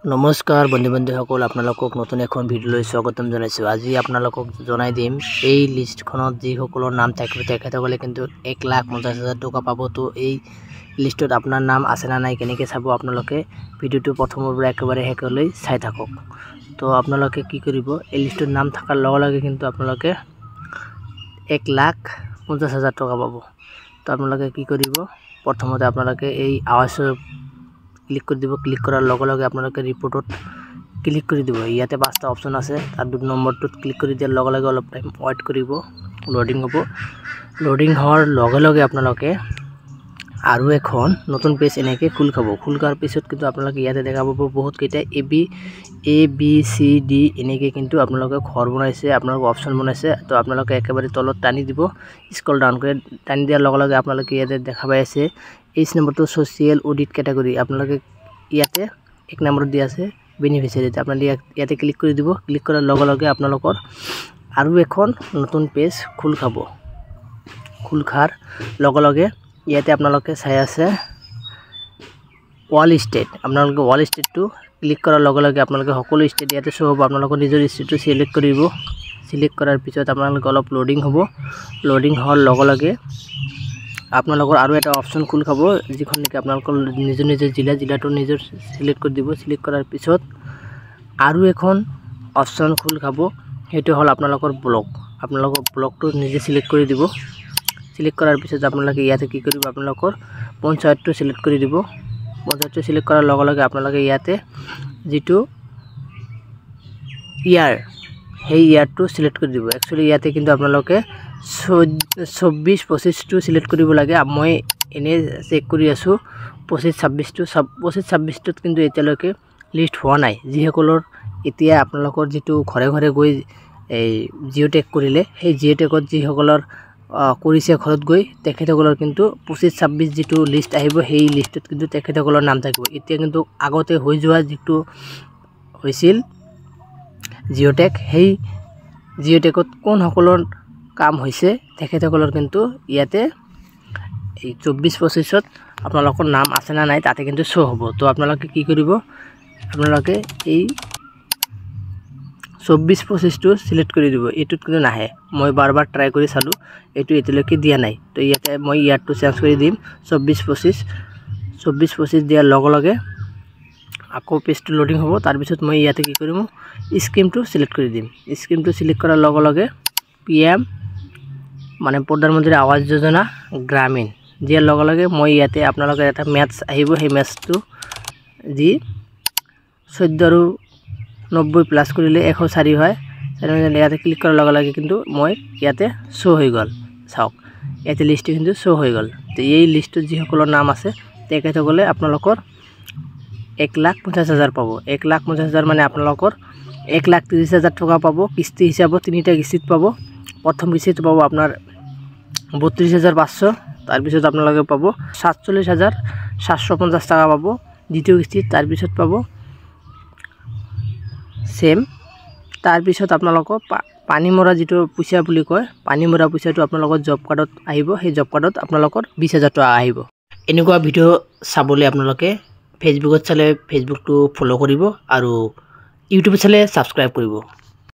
নমস্কাৰ বন্ধু বান্ধৱীসকল, আপোনালোকক নতুন এখন ভিডিঅ'লৈ স্বাগতম জনাইছোঁ। আজি আপোনালোকক জনাই দিম, এই লিষ্টখনত যিসকলৰ নাম থাকিব তেখেতসকলে কিন্তু 1,50,000 টকা পাব। তো এই লিষ্টত আপোনাৰ নাম আছে নে নাই কেনেকৈ চাব, আপোনালোকে ভিডিঅ'টো প্ৰথমৰ পৰা একেবাৰে শেষলৈ চাই থাকক। তো আপোনালোকে কি কৰিব, এই লিষ্টত নাম থকাৰ লগে লগে কিন্তু আপোনালোকে 1,50,000 টকা পাব। তো আপোনালোকে কি কৰিব, প্ৰথমতে আপোনালোকে এই আৱাসৰ ক্লিক কৰি দিব। ক্লিক কৰাৰ লগে লগে আপোনালোকে ৰিপৰ্টত ক্লিক কৰি দিব। ইয়াতে পাঁচটা অপশ্যন আছে, তাত 2 নম্বৰটোত ক্লিক কৰি দিয়াৰ লগে লগে অলপ টাইম ৱেইট কৰিব, লোডিং হ'ব। লোডিং হোৱাৰ লগে লগে আপোনালোকে আৰু এখন নতুন পেজ এনেকৈ খোল খাব। খোল খোৱাৰ পিছত কিন্তু আপোনালোকে ইয়াতে দেখা পাব বহুতকেইটা এ বি চি ডি এনেকৈ কিন্তু আপোনালোকে ঘৰ বনাইছে, আপোনালোকে অপশ্যন বনাইছে। তো আপোনালোকে একেবাৰে তলত টানি দিব, স্ক্ৰল ডাউন কৰি টানি দিয়াৰ লগে লগে আপোনালোকে ইয়াতে দেখা পাই আছে এইচ নম্বৰটো ছ'চিয়েল অডিট কেটেগৰী। আপোনালোকে ইয়াতে 1 নম্বৰত দিয়া আছে বেনিফিচিয়াৰীত, আপোনালোকে ইয়াতে ক্লিক কৰি দিব। ক্লিক কৰাৰ লগে লগে আপোনালোকৰ আৰু এখন নতুন পেজ খোল খাব। খোল খাৰ লগে লগে ইয়াতে আপোনালোকে চাই আছে অল ষ্টেট। আপোনালোকে অল ষ্টেটটো ক্লিক কৰাৰ লগে লগে আপোনালোকে সকলো ষ্টেট ইয়াতে শ্ব' হ'ব। আপোনালোকৰ নিজৰ ষ্টেটটো চিলেক্ট কৰিব। চিলেক্ট কৰাৰ পিছত আপোনালোকে অলপ লোডিং হ'ব। লোডিং হোৱাৰ লগে লগে আপোনালোকৰ আৰু এটা অপশ্যন খোল খাব, যিখন নেকি আপোনালোকৰ নিজৰ নিজৰ জিলাটো নিজৰ চিলেক্ট কৰি দিব। চিলেক্ট কৰাৰ পিছত আৰু এখন অপশ্যন খোল খাব, সেইটো হ'ল আপোনালোকৰ ব্লক। আপোনালোকৰ ব্লকটো নিজে চিলেক্ট কৰি দিব। চিলেক্ট কৰাৰ পিছত আপোনালোকে ইয়াতে কি কৰিব, আপোনালোকৰ পঞ্চায়তটো চিলেক্ট কৰি দিব। পঞ্চায়তটো চিলেক্ট কৰাৰ লগে লগে আপোনালোকে ইয়াতে যিটো ইয়াৰ, সেই ইয়াৰটো চিলেক্ট কৰি দিব। একচুৱেলি ইয়াতে কিন্তু আপোনালোকে 24-25টো চিলেক্ট কৰিব লাগে। মই এনেই চেক কৰি আছোঁ, 25-26টো, 25-26টোত কিন্তু এতিয়ালৈকে লিষ্ট হোৱা নাই। যিসকলৰ এতিয়া আপোনালোকৰ যিটো ঘৰে ঘৰে গৈ এই জিঅ' টেগ কৰিলে, সেই জিঅ' টেগত যিসকলৰ কৰিছে ঘৰত গৈ, তেখেতসকলৰ কিন্তু 25-26 যিটো লিষ্ট আহিব, সেই লিষ্টত কিন্তু তেখেতসকলৰ নাম থাকিব। এতিয়া কিন্তু আগতে হৈ যোৱা যিটো হৈছিল জিঅ' টেগ, সেই জিঅ' টেগত কোনসকলৰ কাম হৈছে তেখেতসকলৰ কিন্তু ইয়াতে এই 24-25ত আপোনালোকৰ নাম আছে নে নাই তাতে কিন্তু শ্ব' হ'ব। তো আপোনালোকে কি কৰিব, আপোনালোকে এই 24-25টো চিলেক্ট কৰি দিব। এইটোত কিন্তু নাহে, মই বাৰ বাৰ ট্ৰাই কৰি চালোঁ, এইটো এতিয়ালৈকে দিয়া নাই। তো ইয়াতে মই ইয়াৰটো চেঞ্জ কৰি দিম 24-25। 24-25 দিয়াৰ লগে লগে আকৌ পেজটো লোডিং হ'ব। তাৰপিছত মই ইয়াতে কি কৰিম, স্কিমটো চিলেক্ট কৰি দিম। স্কিমটো চিলেক্ট কৰাৰ লগে লগে পি এম মানে প্ৰধানমন্ত্ৰী আৱাস যোজনা গ্ৰামীণ দিয়াৰ লগে লগে মই ইয়াতে আপোনালোকৰ এটা মেথছ আহিব। সেই মেথছটো দি 14 আৰু 90 প্লাছ কৰিলে 104 হয়। ইয়াতে ক্লিক কৰাৰ লগে লগে কিন্তু মই ইয়াতে শ্ব' হৈ গ'ল। চাওক ইয়াতে লিষ্টটো কিন্তু শ্ব' হৈ গ'ল। তো এই লিষ্টটোত যিসকলৰ নাম আছে তেখেতসকলে আপোনালোকৰ 1,50,000 পাব। 1,50,000 মানে আপোনালোকৰ 1,30,000 টকা পাব। কিস্তি হিচাপত তিনিটা কিস্তিত পাব। প্ৰথম কিস্তিত পাব আপোনাৰ 32,500, তাৰপিছত আপোনালোকে পাব 47,750 টকা পাব দ্বিতীয় কিস্তিত, তাৰপিছত পাব ছেম। তাৰপিছত আপোনালোকৰ পানী মৰা যিটো পইচা বুলি কয়, পানী মৰা পইচাটো আপোনালোকৰ জব কাৰ্ডত আহিব। সেই জব কাৰ্ডত আপোনালোকৰ 20,000 টকা আহিব। এনেকুৱা ভিডিঅ' চাবলৈ আপোনালোকে ফেচবুকত চালে ফেচবুকটো ফ'ল' কৰিব আৰু ইউটিউবত চালে ছাবস্ক্ৰাইব কৰিব।